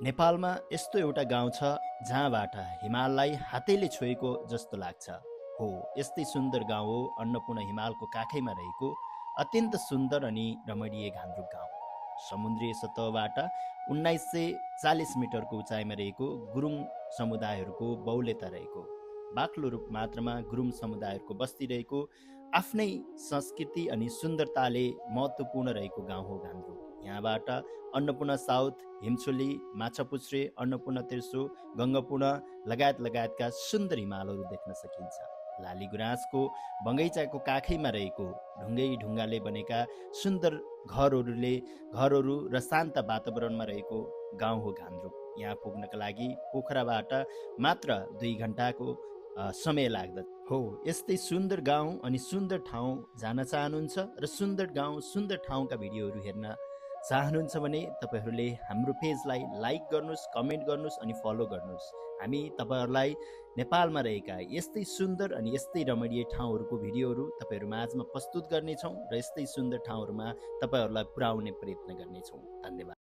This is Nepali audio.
नेपालमा यस्तो एउटा गाउँ छ जहाँबाट हिमाललाई हातैले छोएको जस्तो लाग्छ। हो, यस्तै सुन्दर गाउँ हो अन्नपूर्ण हिमालको काखैमा रहेको अत्यन्त सुन्दर अनि रमणीय घान्द्रुक गाउँ। समुद्रीय सतहबाट 1940 मिटरको उचाइमा रहेको गुरुङ समुदायहरूको बहुल्यता रहेको, बाक्लो रूप मात्रामा गुरुङ समुदायहरूको बस्ती रहेको, आफ्नै संस्कृति अनि सुन्दरताले महत्त्वपूर्ण रहेको गाउँ हो घान्द्रुक। यहाँबाट अन्नपूर्ण साउथ, हिमछोली, माछापुच्छ्रे, अन्नपूर्ण तेर्सो, गङ्गापूर्ण लगायतका सुन्दर हिमालहरू देख्न सकिन्छ। लाली गुराँसको बगैँचाको काखैमा रहेको ढुङ्गै ढुङ्गाले बनेका सुन्दर घरहरू र शान्त वातावरणमा रहेको गाउँ हो घान्द्रुक। यहाँ पुग्नका लागि पोखराबाट मात्र 2 घन्टाको समय लाग्दछ। हो, यस्तै सुन्दर गाउँ अनि सुन्दर ठाउँ जान चाहनुहुन्छ र सुन्दर गाउँ सुन्दर ठाउँका भिडियोहरू हेर्न चाहनुहुन्छ भने तपाईहरूले हाम्रो पेजलाई लाइक गर्नुहोस्, कमेन्ट गर्नुहोस् अनि फलो गर्नुहोस्। हामी तपाईहरूलाई नेपालमा रहेका यस्तै सुन्दर अनि यस्तै रमणीय ठाउँहरूको भिडियोहरू तपाईँहरू माझमा प्रस्तुत गर्नेछौँ र यस्तै सुन्दर ठाउँहरूमा तपाईँहरूलाई पुर्याउने प्रयत्न गर्नेछौँ। धन्यवाद।